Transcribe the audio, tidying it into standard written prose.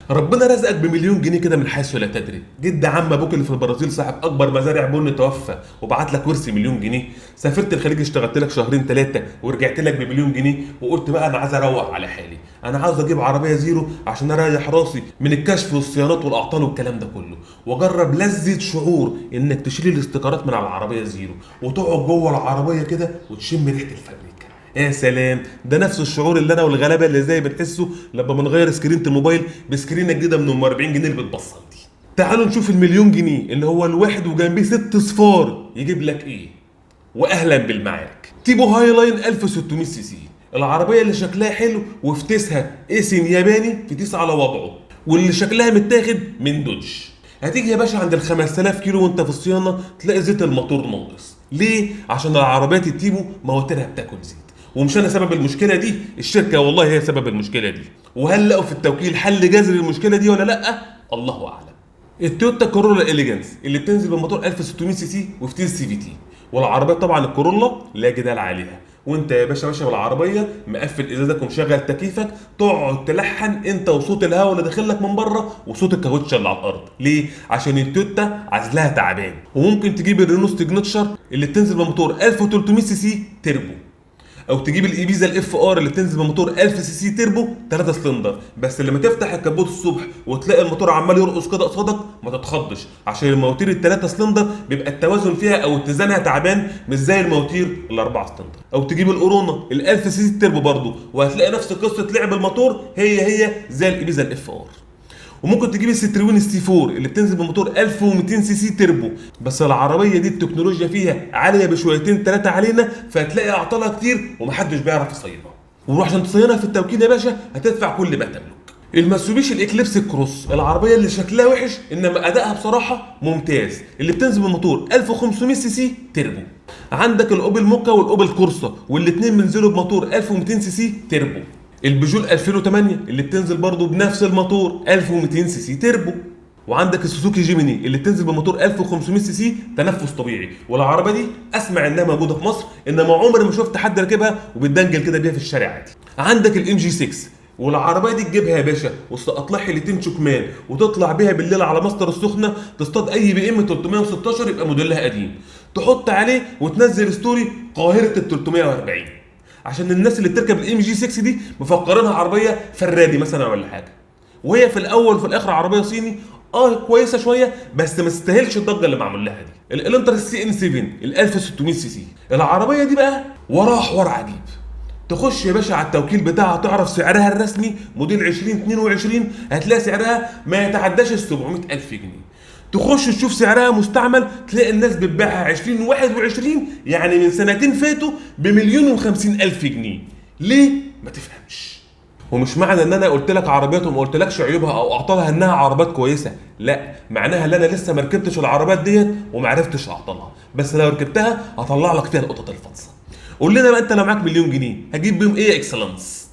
ربنا رزقك بمليون جنيه كده من حيث لا تدري. جد عم ابوك اللي في البرازيل صاحب اكبر مزارع بن توفى وبعت لك ورث مليون جنيه. سافرت الخليج اشتغلت لك شهرين ثلاثة ورجعت لك بمليون جنيه، وقلت بقى انا عايز اروق على حالي، انا عاوز اجيب عربية زيرو عشان اريح راسي من الكشف والصيانات والاعطال والكلام ده كله، واجرب لذة شعور انك تشيل الاستيكرات من على العربية زيرو وتقعد جوه العربية كده وتشم ريحه الفابريكا. يا سلام، ده نفس الشعور اللي انا والغلابه اللي زي بنحسه لما بنغير سكرينة الموبايل بسكرينه جديدة من ام 40 جنيه اللي بتبصل دي. تعالوا نشوف المليون جنيه اللي هو الواحد وجنبيه ست صفار يجيب لك ايه. واهلا بالمعارك. تيبو هاي لاين 1600 سي سي، العربية اللي شكلها حلو وفتسها ايسن ياباني فتيس على وضعه، واللي شكلها متاخد من دوج. هتيجي يا باشا عند ال 5000 كيلو وانت في الصيانة تلاقي زيت الموتور ناقص. ليه؟ عشان العربيات التيبو مواتيرها بتاكل زيت، ومش انا سبب المشكلة دي، الشركة والله هي سبب المشكلة دي. وهل لقوا في التوكيل حل جذري للمشكلة دي ولا لا؟ الله اعلم. التويوتا كورولا اليجانس اللي بتنزل بموتور 1600 سي سي وفتيس CVT، والعربية طبعا الكورولا لا جدال عليها. وانت يا باشا ماشي بالعربية مقفل ازازك ومشغل تكييفك، تقعد تلحن انت وصوت الهواء اللي داخل لك من بره وصوت الكاوتش اللي على الارض. ليه؟ عشان التويوتا عزلها تعبان. وممكن تجيب الرينو سيجنتشر اللي بتنزل بموتور 1300 سي سي تربو، او تجيب الايبيزا ال FR اللي بتنزل بموتور 1000 سي سي تربو 3 سلندر. بس لما تفتح الكبوت الصبح وتلاقي الموتور عمال يرقص كده قصادك ما تتخضش، عشان المواتير الثلاثة سلندر بيبقى التوازن فيها او اتزانها تعبان، مش زي المواتير الاربعة سلندر. او تجيب الاورونا ال 1000 سي سي تربو برضه، وهتلاقي نفس قصة لعب الموتور هي هي زي الايبيزا ال FR. وممكن تجيب الستروين ال C 4 اللي بتنزل بموتور 1200 سي سي تربو، بس العربية دي التكنولوجيا فيها عالية بشويتين ثلاثة علينا، فهتلاقي اعطالها كتير ومحدش بيعرف يصينها. وروح عشان تصينها في التوكيل يا باشا هتدفع كل ما تملك. الماتسوبيشي الاكليبس كروس، العربية اللي شكلها وحش انما ادائها بصراحة ممتاز، اللي بتنزل بموتور 1500 سي سي تربو. عندك الاوبل موكا والاوبل كورسا والاثنين بينزلوا بموتور 1200 سي سي تربو. البيجو 2008 اللي بتنزل برضه بنفس الموتور 1200 سي سي تربو. وعندك السوزوكي جيميني اللي بتنزل بموتور 1500 سي سي تنفس طبيعي، والعربية دي اسمع انها موجودة في مصر، انما عمري ما شفت حد راكبها وبيتدنجل كده بيها في الشارع عادي. عندك ال MG 6، والعربية دي تجيبها يا باشا وتسقط لها حلتين شكمان وتطلع بيها بالليل على مصدر السخنة تصطاد اي بي ام 316 يبقى موديلها قديم، تحط عليه وتنزل story قاهرة ال 340، عشان الناس اللي بتركب ال MG 6 دي مفكرينها عربية فراري مثلا ولا حاجة، وهي في الاول وفي الاخر عربية صيني كويسة شوية بس ما تستاهلش الضجة اللي معمول لها دي. الالنترا ال CN 7 ال 1600 سي سي، العربية دي بقى وراها حوار عجيب. تخش يا باشا على التوكيل بتاعها تعرف سعرها الرسمي موديل 2022 هتلاقي سعرها ما يتعداش ال 700,000 جنيه. تخش تشوف سعرها مستعمل تلاقي الناس بتبيعها 2021، يعني من سنتين فاتوا ب1,050,000 جنيه. ليه؟ ما تفهمش. ومش معنى ان انا قلت لك عربيات وما قلتلكش عيوبها او اعطالها انها عربيات كويسة، لا، معناها ان انا لسه ما ركبتش العربيات ديت وما عرفتش اعطالها، بس لو ركبتها هطلع لك فيها القطط الفاطسه. قول لنا بقى انت لو معاك مليون جنيه هتجيب بيهم ايه يا اكسلانس؟